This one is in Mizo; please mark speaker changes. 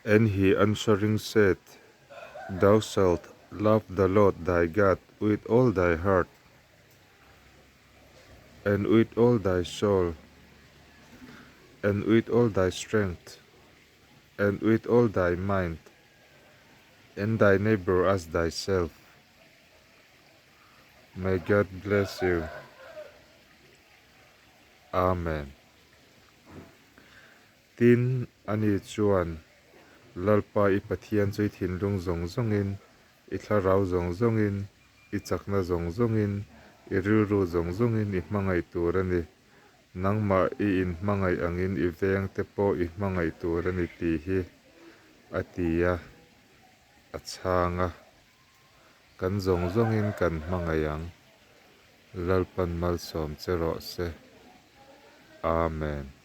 Speaker 1: And he answering said, Thou shalt love the Lord thy God with all thy heart, and with all thy soul, and with all thy strength, and with all thy mind, and thy neighbor as thyself. May God bless you. Amen. Tin, ani chuan, Lalpa i Pathian chu i thinlung zawng zawngin, i thlarau zawng zawngin, i chakna zawng zawngin, i rilru zawng zawngin i hmangaih tur a ni. Nangmah i inhmangaih angin i vengte pawh i hmangaih tur a ni tih hi, a ti a, a chhang a. Kan zawng zawngin kan hmangaih ang. Lalpan malsawm che rawh se. Amen.